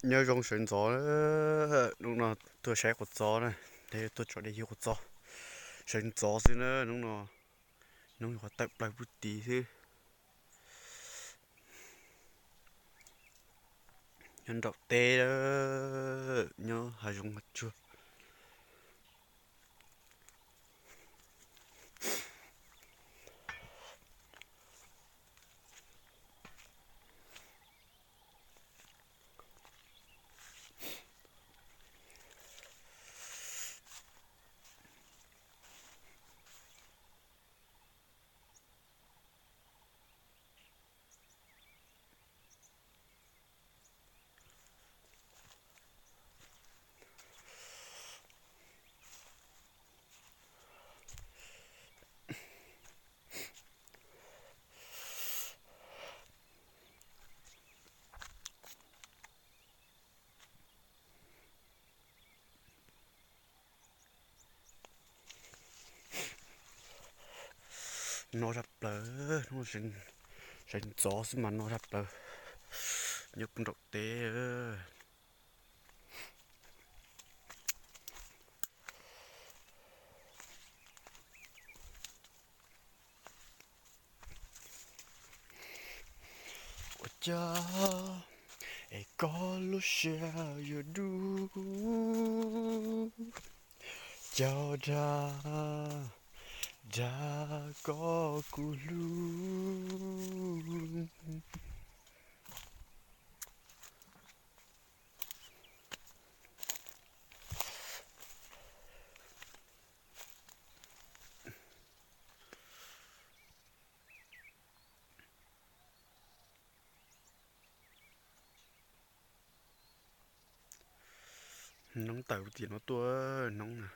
Nyob zoo sawv ntxov, hnub no tuaj saib quav txob na, tuaj tsom dej ywg quav txob, sawv ntxov xwb na hnub no, hnub qhuav tawm plaws puag tid xwb. Nyob nraum teb, nyob hav zoov hav tsuag. No zaj plaws, sawv ntxov xwb mas no zaj plaws, nyob puag nraum teb. Ua cas es koj lub siab yuav dub, cas dag dag koj kuv hlub. Noob tawm tim no tuaj, noob na.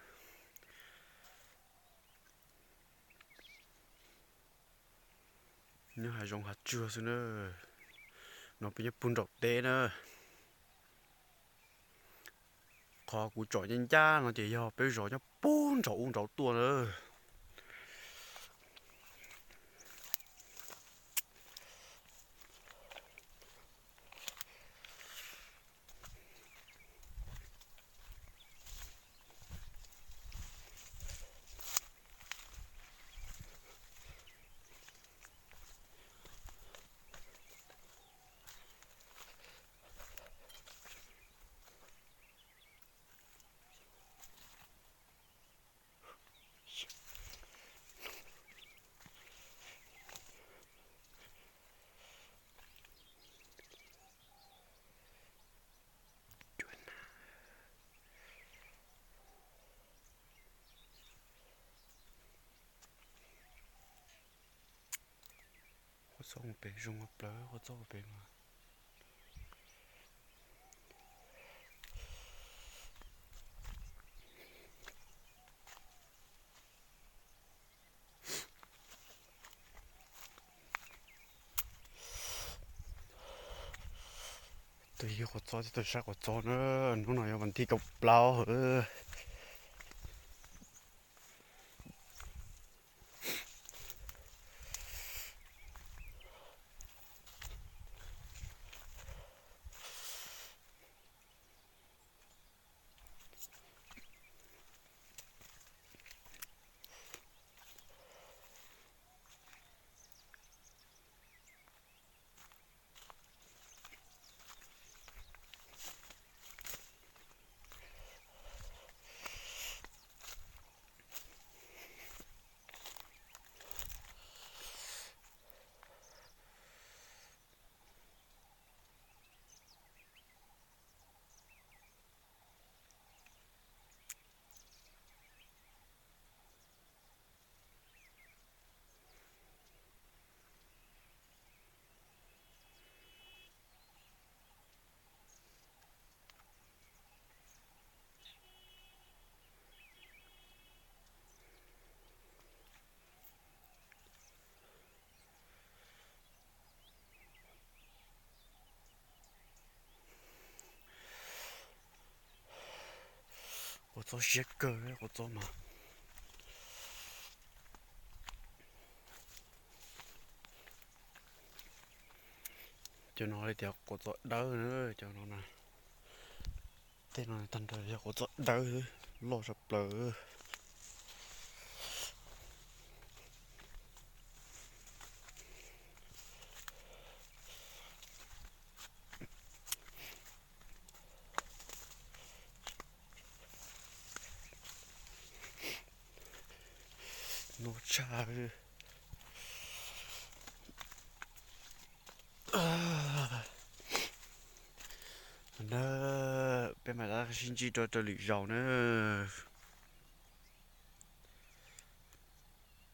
Nyob hav zoov hav tsuag xwb na. No peb nyob puag nraum teb na. Qhov kuv tsom ncaj ncaj no ces yog peb zos nyob puag nraum ub nraud tuaj na. Quav txob mus pem zoo ua plaws, quav txob mus pem mas. Tus yug quav txob thiab tus saib quav txob na, hnub no yog vas thib kaum plaub. Quav txob siab kawg, quav txob mas. Cov no li tias quav txob dawb na, cov no na. Tej no tag nrho yog cov txob dawb loj sawv plaws. No tshaj. Na, peb mam li sib ntsib rau lwm zaus nawb.